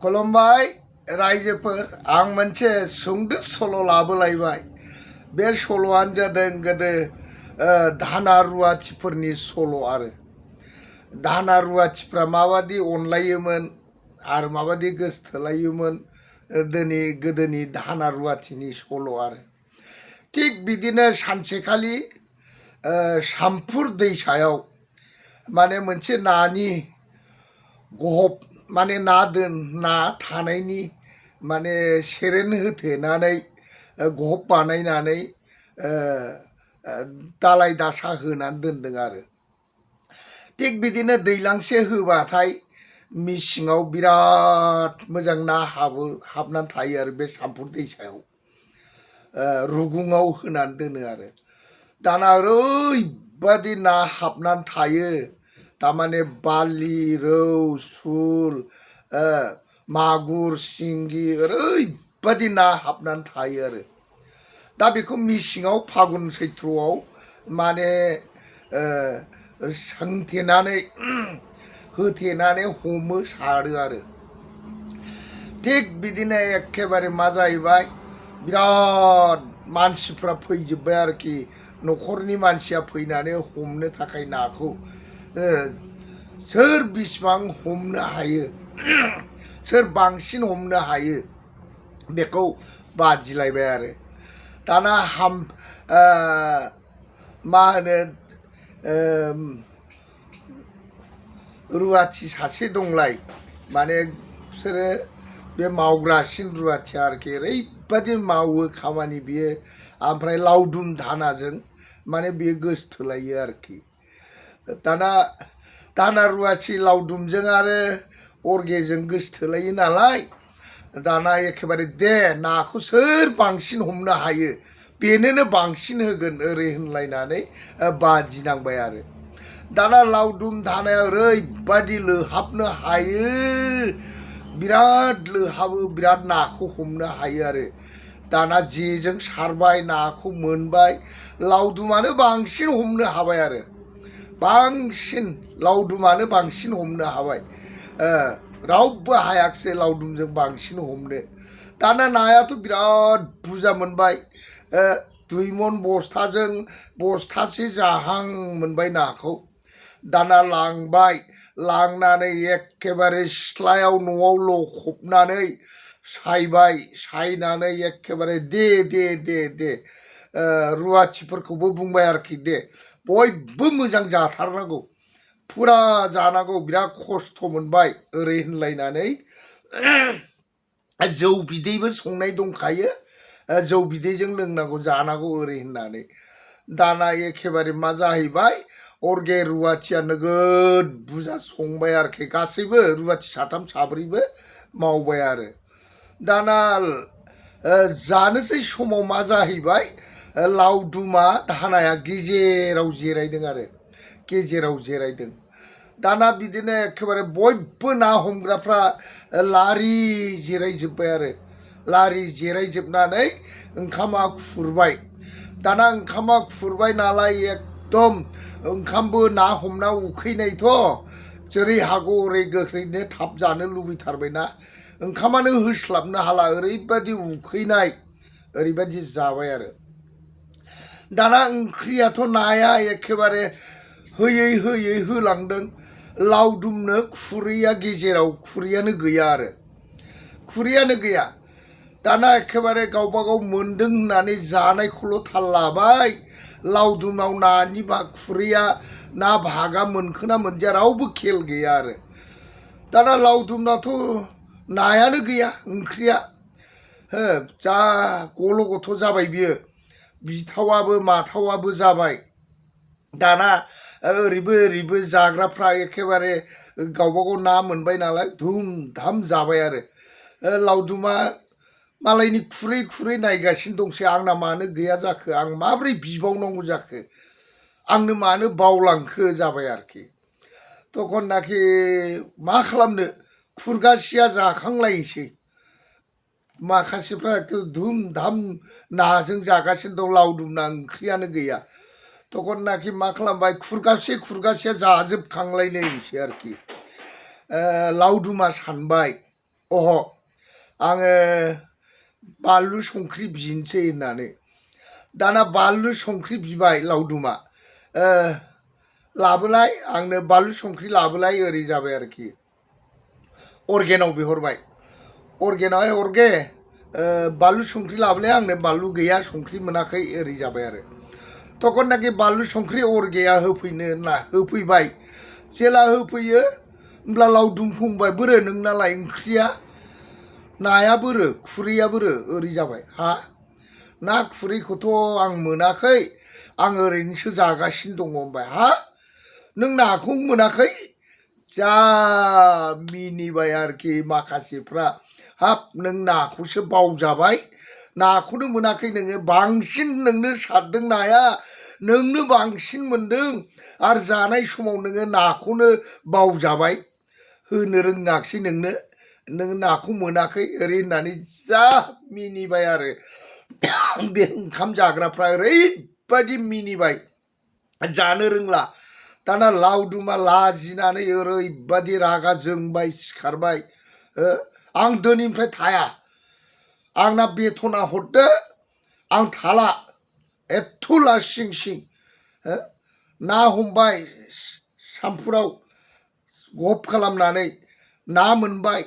खुलुमबाय रायजोफोर आं मोनसे सुंद' सल' लाबोलायबाय। बे सल'आनो जादों गोदो दाहोना रुवाथिफोरनि सल' आरो दाहोना रुवाथिफ्रा माबादि अनलायोमोन आरो माबादि गोसोथोलायोमोन गोदोनि दाहोना रुवाथिनि सल' आरो थिग बिदिनो सानसेखालि सामफुर दैसायाव माने मोनसे नानि गहब माने ना थानायनि माने सेरेन होथेनानै गहब बानायनानै दालाय दासा होनानै दोनदों आरो थिग बिदिनो दैलांसे होबाथाय मेसेङाव बिराद मोजां ना हाबनानै थायो आरो बे सामफुर दैसायाव रुगुङाव होनानै दोनो आरो दाना ओरैबादि ना हाबनानै थायो तारमाने बारलि रौ सुल मागुर सिंगि ओरैबादि ना हाबनानै थायो आरो दा बेखौ मेसेङाव फागुन सैत्रआव माने सोंथेनानै होथेनानै हमो सारो आरो थिग बिदिनो एखेबारे मा जाहैबाय बिराद मानसिफ्रा फैजोब्बाय आरोखि न'खरनि मानसिया फैनानै हमनो थाखाय नाखौ सोर बिसिबां हमनो हायो सोर बांसिन हमनो हायो बेखौ बादिलायबाय आरो दाना मा होनो रुवाथि सासे दंलाय माने बिसोरो बे मावग्रासिन रुवाथि आरोखि ओरैबादि मावो खामानि बियो ओमफ्राय लावदुम दानाजों माने बियो गोसोथोलायो आरोखि दाना दाहोना रुवाथि लावदुमजों आरो अर्गेजों गोसोथोलायो नालाय दाना एखेबारे दे नाखौ सोर बांसिन हमनो हायो बेनोनो बांसिन होगोन ओरै होनलायनानै बादिनांबाय आरो दाना लावदुम दानाया ओरैबादि लोहाबनो हायो बिराद लोहाबो बिराद नाखौ हमनो हायो आरो दाना जेजों सारबाय नाखौ मोनबाय लावदुमानो बांसिन हमनो हाबाय आरो बांसिन लावदुमानो बांसिन हमनो हाबाय रावबो हायाखिसै लावदुमजों बांसिन हमनो दाना नायाथ' बिराद बुरजा मोनबाय 2 मन बस्थासे जाहां मोनबाय नाखौ दाना लांनानै एखेबारे सिथ्लायाव न'आव लखबनानै सायनानै एखेबारे दे रुवाथिफोरखौबो बुंबाय आरोखि दे बयबो मोजां जाथारनांगौ फुरा जानांगौ बिराद खस्थ' मोनबाय ओरै होनलायनानै जौ बिदैबो संनाय दंखायो जौ बिदैजों लोंनांगौ जानांगौ ओरै होननानै दाना एखेबारे मा जाहैबाय अर्गे रुवाथिया नोगोद बुरजा संबाय आरोखि गासैबो रुवाथि 3 4 मावबाय आरो दाना जानोसै समाव मा जाहैबाय लावदुमा दाहोनाया गेजेराव जिरायदों दाना बिदिनो एखेबारे बयबो ना हमग्राफ्रा लारि जिरायजोब्बाय आरो लारि जिरायजोबनानै ओंखामा खुरबाय दाना ओंखामा खुरबाय नालाय एकदम ओंखामबो ना हमना उखैनायथ' जेरै हागौ ओरै गोख्रैनो थाब जानो लुबैथारबायना ओंखामानो होस्लाबनो हाला ओरैबादि उखैनाय ओरैबादि जाबाय आरो दाना ओंख्रियाथ' नाया एखेबारे होयै होलांदों लावदुमनो खुरैया गेजेराव खुरैयानो गैया दाना एखेबारे गावबागाव मोन्दों होननानै जानायखौल' थाल लाबाय लावदुमाव नानि खुरैया ना भागा मोनखोना मोनदिया रावबो खेल गैया आरो दाना लावदुमनाथ' नायानो गैया ओंख्रिया जा गल' गथ' जाबाय बियो बिथावाबो माथावाबो जाबाय दाना ओरैबो जाग्राफ्रा एखेबारे गावबागाव ना मोनबाय नालाय धुम धाम जाबाय आरो लावदुमा मालायनि खुरै नायगासिनो दंसै आंना मानो गैया जाखो आं माब्रै बिबावनांगौ जाखो आंनो मानो बावलांखो जाबाय आरोखि तखननाखि मा खालामनो खुरगासेया जाखांलायसै माखासेफ्रा धुम धाम नाजों जागासिनो दं लावदुमना ओंख्रियानो गैया तखननाखि मा खालामबाय खुरगासेया जाजोबखांलायनायसै आरोखि लावदुमा सानबाय अह आङो बानलु संख्रि बिनोसै होननानै दाना बानलु संख्रि बिबाय लावदुमा लाबोलाय आंनो बानलु संख्रि लाबोलाय ओरै जाबाय आरोखि अर्गेनाव बिहरबाय अर्गेनावहाय अर्गे बानलु संख्रि लाबोलाय आंनो बानलु गैया संख्रि मोनाखै ओरै जाबाय आरो तखननाखि बानलु संख्रि अर्गेया होफैबाय जेला होफैयो होमब्ला लावदुम बुंबाय बोरो नोंनालाय ओंख्रिया नाया बोरो खुरैया बोरो ओरै जाबाय हा ना खुरैखौथ' आं मोनाखै आं ओरैनोसो जागासिनो दङ होनबाय हा नों नाखौ मोनाखै जा मिनिबाय आरोखि माखासेफ्रा हाब नों नाखौसो बावजाबाय नाखौनो मोनाखै नोङो बांसिन नोंनो सारदों नाया नोंनो बांसिन मोनदों आरो जानाय समाव नोङो नाखौनो बावजाबाय होनो रोङाखिसै नों नाखौ मोनाखै ओरै होननानै जा मिनिबाय आरो बे ओंखाम जाग्राफ्रा ओरैबायदि मिनिबाय जानो रोंला दाना लावदुमा लाजिनानै ओरैबायदि रागा जोंबाय सिखारबाय आं दिनैनिफ्राय थाया आंना बेथना हरदो आं थाला एथ' लासिं सिं ना हमबाय सामफुराव गब खालामनानै ना मोनबाय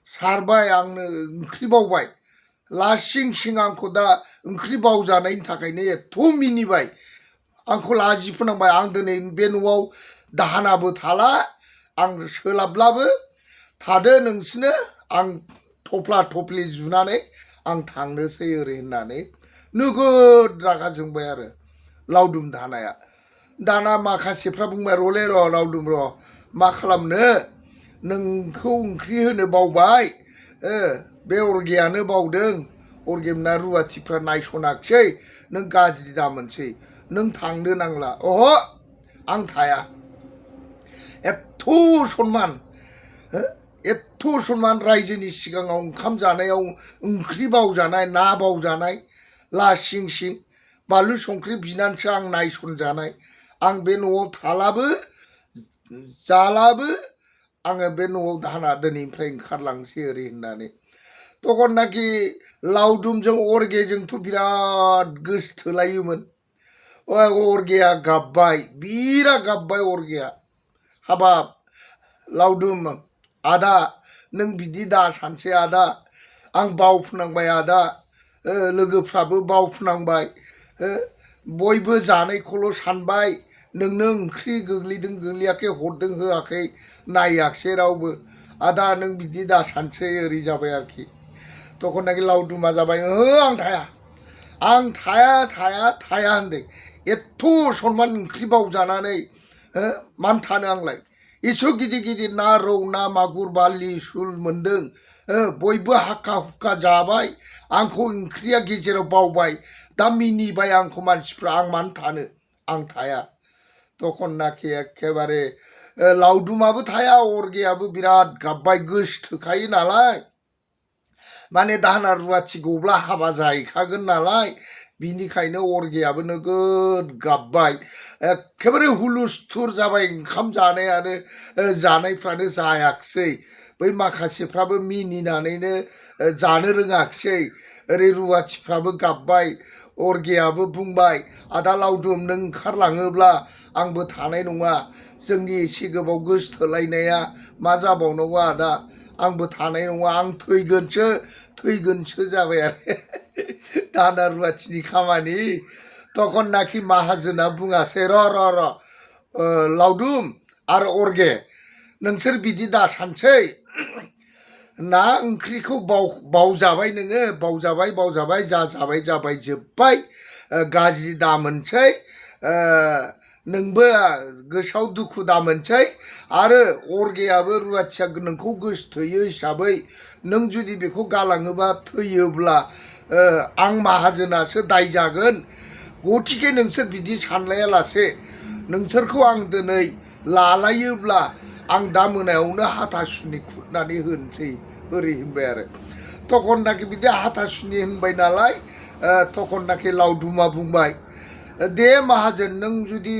सारबाय आंनो ओंख्रि बावबाय लासिं सिं आंखौ दा ओंख्रि बावजानायनि थाखायनो एथ' मिनिबाय आंखौ लाजि फोनांबाय आं दिनै बे न'आव दाहोनाबो थाला आं सोलाबब्लाबो थादो नोंसोरनो आं थफ्ला थफ्लि जुनानै आं थांनोसै ओरै होननानै नोगोद रागा जोंबाय आरो लावदुम दानाया दाना माखासेफ्रा बुंबाय र'लै र' लावदुम र' मा खालामनो नोंखौ ओंख्रि होनो बावबाय बे अर्गेयानो बावदों अर्गेमना रुवाथिफ्रा नायसनाखिसै नों गाज्रि दामोनसै नों थांनो नांला अह आं थाया एथ' सनमान एथ' सनमान रायजोनि सिगाङाव ओंखाम जानायाव ओंख्रि बावजानाय ना बावजानाय लासिं सिं बानलु संख्रि बिनानैसो आं नायसनजानाय आं बे न'आव थालाबो जालाबो आङो बे न'आव दाहोना दिनैनिफ्राय ओंखारलांसै ओरै होननानै तखननाखि लावदुमजों अर्गेजोंथ' बिराद गोसोथोलायोमोन अर्गेया गाबबाय बिराद गाबबाय अर्गेया हाबाब लावदुम आदा नों बिदि दा सानसै आदा आं बावफुनांबाय आदा लोगोफ्राबो बावफुनांबाय बयबो जानायखौल' सानबाय नोंनो ओंख्रि गोग्लैदों गोग्लैयाखै हरदों होआखै नायाखिसै रावबो आदा नों बिदि दा सानसै ओरै जाबाय आरोखि तखननाखि लावदुमा जाबाय आं थाया होनदों एथ' सनमान ओंख्रि बावजानानै मानो थानो आंलाय एस' गिदिर गिदिर ना रौ ना मागुर बारलि सुल मोनदों बयबो हाखा हुखा जाबाय आंखौ ओंख्रिया गेजेराव बावबाय दा मिनिबाय आंखौ मानसिफ्रा आं मानो थानो आं थाया तखननाखि एखेबारे लावदुमाबो थाया अर्गेयाबो बिराद गाबबाय गोसोथोखायो नालाय माने दाहोना रुवाथि गब्ला हाबा जाहैखागोन नालाय बिनिखायनो अर्गेयाबो नोगोद गाबबाय एखेबारे हुलुस्थुर जाबाय ओंखाम जानायानो जानायफ्रानो जायाखिसै बै माखासेफ्राबो मिनिनानैनो जानो रोङाखिसै ओरै रुवाथिफ्राबो गाबबाय अर्गेयाबो बुंबाय आदा लावदुम नों ओंखारलाङोब्ला आंबो थानाय नङा जोंनि एसे गोबाव गोसोथोलायनाया मा जाबावनांगौ आदा आंबो थानाय नङा आं थैगोनसो जाबाय आरो दाहोना रुवाथिनि खामानि तखननाखि माहाजोना बुङासै र' लावदुम आरो अर्गे नोंसोर बिदि दा सानसै ना ओंख्रिखौ बावजाबाय नोङो बावजाबाय जाबाय जोब्बाय गाज्रि दा मोनसै नोंबो गोसोआव दुखु दा मोनसै आरो अर्गेयाबो रुवाथिया नोंखौ गोसोथोयो हिसाबै नों जुदि बेखौ गालाङोबा थैयोब्ला आं माहाजोनासो दाय जागोन गथिखे नोंसोर बिदि सानलायालासे नोंसोरखौ आं दिनै लालायोब्ला आं दा मोनायावनो हाथासुनि खुरनानै होनोसै ओरै होनबाय आरो तखननाखि बिदि हाथासुनि होनबाय नालाय तखननाखि लावदुमा बुंबाय दे माहाजोन नों जुदि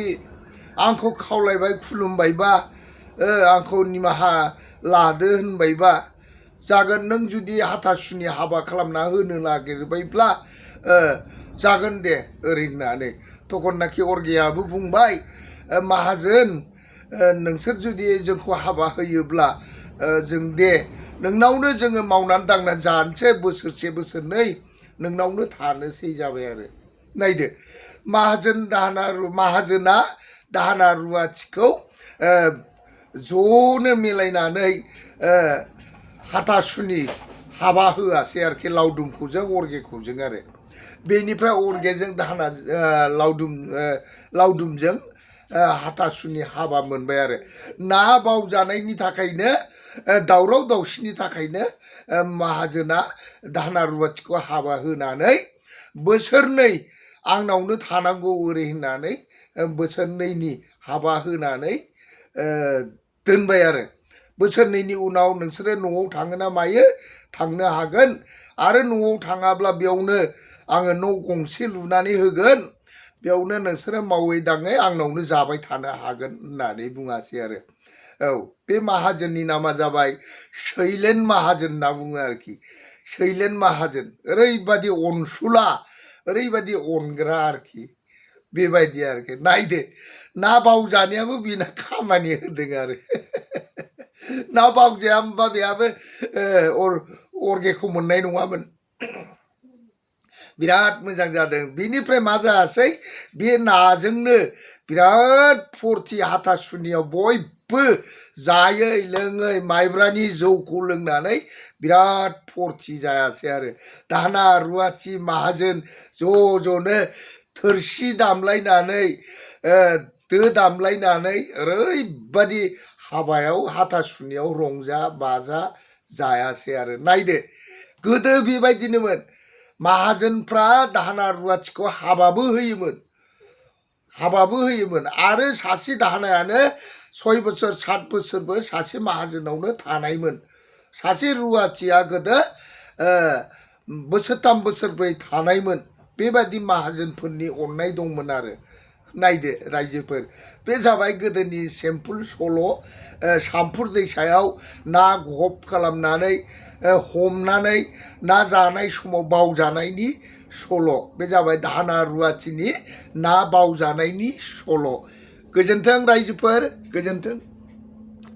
आंखौ खावलायबाय खुलुमबायबा आंखौ निमाहा लादो होनबायबा जागोन नों जुदि हाथासुनि हाबा खालामना होनो नागिरबायब्ला जागोन दे ओरै होननानै तखननाखि अर्गेयाबो बुंबाय माहाजोन नोंसोर जुदि जोंखौ हाबा होयोब्ला जों दे नोंनावनो जोङो मावनानै दांनानै जानोसै बोसोरसे बोसोरनै नोंनावनो थानोसै जाबाय आरो नायदो माहाजोना दाहोना रुवाथिखौ ज'नो मिलायनानै हाथासुनि हाबा होआसै आरोखि लावदुमखौजों अर्गेखौजों आरो बेनिफ्राय अर्गेजों दाहोना लावदुमजों हाथासुनि हाबा मोनबाय आरो ना बावजानायनि थाखायनो दावराव दावसिनि थाखायनो माहाजोना दाहोना रुवाथिखौ हाबा होनानै बोसोरनै आंनावनो थानांगौ ओरै होननानै बोसोरनैनि हाबा होनानै दोनबाय आरो बोसोरनैनि उनाव नोंसोरो न'आव थाङो ना मायो थांनो हागोन आरो न'आव थाङाब्ला बेयावनो आङो न' गंसे लुनानै होगोन बेयावनो नोंसोरो मावै दाङै आंनावनो जाबाय थानो हागोन होननानै बुङासै आरो औ बे माहाजोननि नामा जाबाय शैलेन माहाजोन होनना बुङो आरोखि शैलेन माहाजोन ओरैबादि अनसुला ओरैबादि अनग्रा आरोखि बेबायदि आरोखि नायदो ना बावजानायाबो बेना खामानि होदों आरो ना बावजाया होमबा बेहाबो अर्गेखौ मोननाय नङामोन बिराद मोजां जादों बिनिफ्राय मा जायासै बे नाजोंनो बिराद फुरथि हाथासुनियाव बयबो जायै लोङै माइब्रानि जौखौ लोंनानै बिराद फुरथि जायासै आरो दाहोना रुवाथि माहाजोन ज'नो थोरसि दामलायनानै दो दामलायनानै ओरैबादि हाबायाव हाथासुनियाव रंजा बाजा जायासै आरो नायदो गोदो बेबायदिनोमोन माहाजोनफ्रा दाहोना रुवाथिखौ हाबाबो होयोमोन आरो सासे दाहोनायानो 6 बोसोर 7 बोसोरबो सासे माहाजोनावनो थानायमोन सासे रुवाथिया गोदो बोसोरथाम बोसोरब्रै थानायमोन बेबायदि माहाजोनफोरनि अननाय दंमोन आरो नायदो रायजोफोर बे जाबाय गोदोनि सिम्पोल सल' सामफुर दैसायाव ना गहब खालामनानै हमनानै ना जानाय समाव बावजानायनि सल' बे जाबाय दाहोना रुवाथिनि ना बावजानायनि सल' गोजोन्थों रायजोफोर गोजोन्थों